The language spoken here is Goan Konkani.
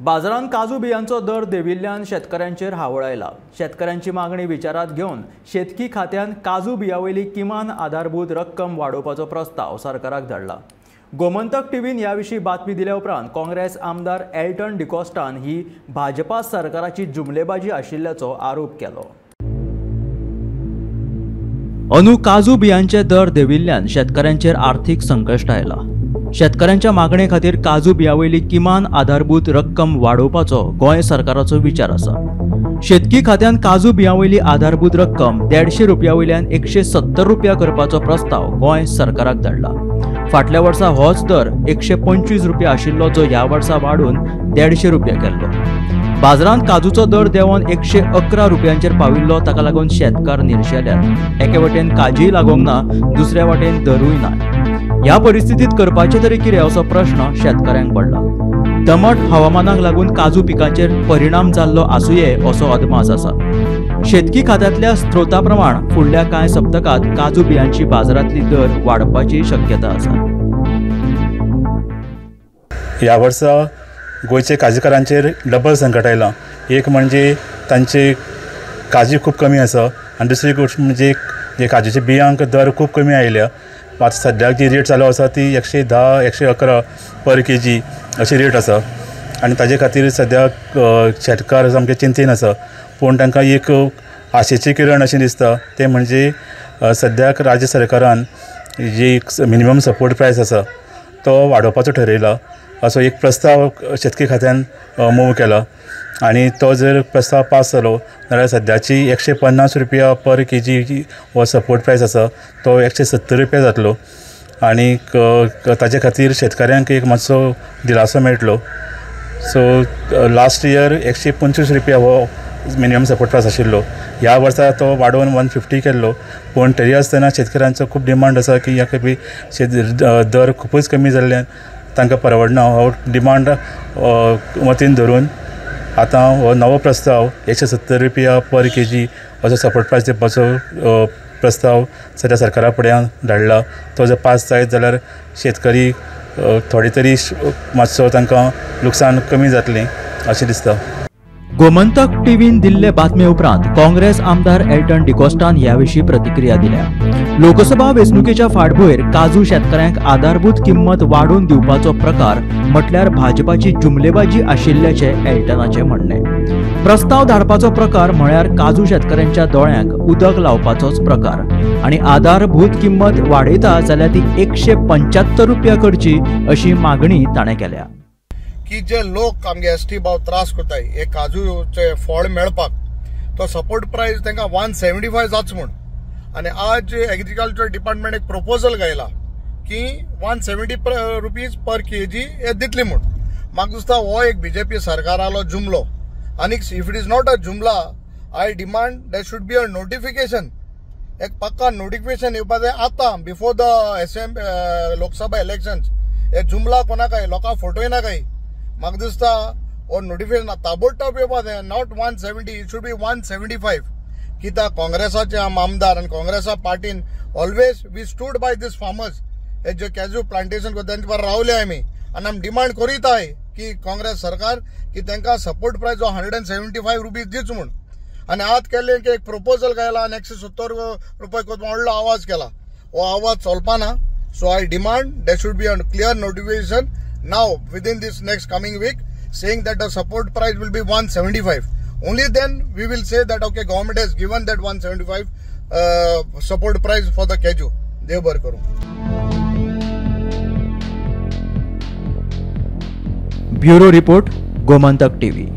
बाजारांत काजू बियांचो दर देंविल्ल्यान शेतकऱ्यांचेर हावळ आयला. शेतकऱ्यांची मागणी विचारांत घेवन शेतकी खात्यान काजू बियां वयली किमान आधारभूत रक्कम वाडोवपाचो प्रस्ताव सरकाराक धाडला. गोमंतक टीव्हीन ह्या विशीं बातमी दिल्या उपरांत काँग्रेस आमदार एल्टन डिकॉस्टान ही भाजपा सरकाराची जुमलेबाजी आशिल्ल्याचो आरोप केलो. अंदू काजू बियांचे दर देंविल्ल्यान शेतकऱ्यांचेर आर्थिक संकश्ट आयला. शेतकऱ्यांच्या मागणे खातीर काजू बियां वयली किमान आधारभूत रक्कम वाडोवपाचो गोंय सरकाराचो विचार आसा. शेतकी खात्यान काजू बियां वयली आधारभूत रक्कम 150 रुपया वयल्यान 170 रुपया करपाचो प्रस्ताव गोंय सरकाराक धाडला. फाटल्या वर्सा होच दर 125 रुपया आशिल्लो, जो ह्या वर्सा वाडून 150 रुपया केल्लो. बाजारांत काजूचो दर देंवन 111 रुपयांचेर पाविल्लो. ताका लागून शेतकार निरशेल्यात. एके वटेन काजीय लागोंक ना, दुसऱ्या वटेन दरूय ना. ह्या परिस्थितीत करपाचें तरी कितें असो प्रश्न शेतकऱ्यांक पडला. दमट हवामानाक लागून काजू पिकाचेर परिणाम जाल्लो आसुये असो अदमास आसा. शेतकी खात्यांतल्या स्त्रोता प्रमाण फुडल्या कांय सप्तकांत काजू बियांची बाजारांतली दर वाडपाची शक्यता आसा. ह्या वर्सा गोंयचे काजूकारांचेर डबल संकट आयलां. एक म्हणजे तांचे काजी खूब कमी आसा आनी दुसरी गोश्ट म्हणजे जे काजूच्या बियांक दर खूब कमी आयल्या. आतां सद्याक जी रेट चालू आसा ती 110, 111 पर के जी अशी रेट आसा आनी ताजे खातीर सद्याक शेतकार सामके चिंतेन आसा. पूण तांकां एक आशेची किरण अशें दिसता, तें म्हणजे सद्याक राज्य सरकारान जी मिनिमम सपोर्ट प्रायस आसा तो वाडोवपाचो ठरयला असो एक प्रस्ताव शेतकी खात्यान मूव केला आनी तो जर प्रस्ताव पास जालो जाल्यार सद्याची 150 रुपया पर के जी हो सपोर्ट प्रायस आसा तो 170 रुपया जातलो आनी ताजे खातीर शेतकऱ्यांक एक मातसो दिलासो मेळटलो. सो लास्ट इयर 125 रुपया हो मिनिमम सपोर्ट प्रायस आशिल्लो, ह्या वर्सा तो वाडोवन 150 केल्लो. पूण तरी आसतना शेतकऱ्यांचो खूब डिमांड आसा की ह्या खेपे दर खुबूच कमी जाल्ल्यान तांकां परवडना. हो डिमांड मतीन धरून आतां हो नवो प्रस्ताव 170 रुपया पर के जी असो सपोर्ट प्रायस दिवपाचो प्रस्ताव सद्या सरकारा फुड्यान धाडला. तो जर पास जायत जाल्यार शेतकरी थोडे तरी मातसो तांकां लुकसाण कमी जातलें अशें दिसता. गोमंतक टीव्हीन दिल्ले बातमे उपरांत काँग्रेस आमदार एल्टन डिकॉस्टान ह्या विशीं प्रतिक्रिया दिल्या. लोकसभा वेंचणुकेच्या फाटभूंयेर काजू शेतकऱ्यांक आधारभूत किंमत वाडोवन दिवपाचो प्रकार म्हटल्यार भाजपाची जुमलेबाजी आशिल्ल्याचें एल्टनाचें म्हणणें. प्रस्ताव धाडपाचो प्रकार म्हळ्यार काजू शेतकऱ्यांच्या दोळ्यांक उदक लावपाचोच प्रकार आनी आधारभूत किंमत वाडयता जाल्यार ती 175 रुपया करची अशी मागणी ताणें केल्या. की जे लोक आमगे एस टी भाव त्रास करताय हे काजूचे फळ मेळपाक, तो सपोर्ट प्रायस तांकां 175 जाच म्हूण. आनी आज एग्रीकल्चर डिपार्टमेंट एक प्रपोजल घायला की 170 रुपीज पर के जी हे दितली म्हूण. म्हाका दिसता हो एक बीजेपी सरकारालो जुमलो. आनी if it is not a जुमला, I demand there should be a notification, एक पक्का नोटिफिकेशन येवपा जाय आतां before the SM Lok Sabha elections. हे जुमला कोणाक लोकांक फटोय नाकाय. म्हाका दिसता हो नोटिफिकेशन ताबडतोब येवपा जाय. Not 170, it should be 175. कित्याक काँग्रेसाचे आम आमदार आनी काँग्रेसा पार्टीन always we stood by this farmers. हे जे कॅजू प्लांटेशन करता तेंचे बरोबर रावले आमी आनी आमी डिमांड करीताय की काँग्रेस सरकार की तांकां सपोर्ट प्रायस जो 175 रुपीज दीच म्हूण. आनी आज केलें की एक प्रपोजल घायला आनी 170 रुपया करून व्हडलो आवाज केला. हो आवाज चलपाना. So I demand there should be a clear notification now within this next coming week saying that the support price will be 175. Only then we will say that okay, government has given that 175 support price for the cashew. Dev bar karu. Bureau report, Gomantak TV.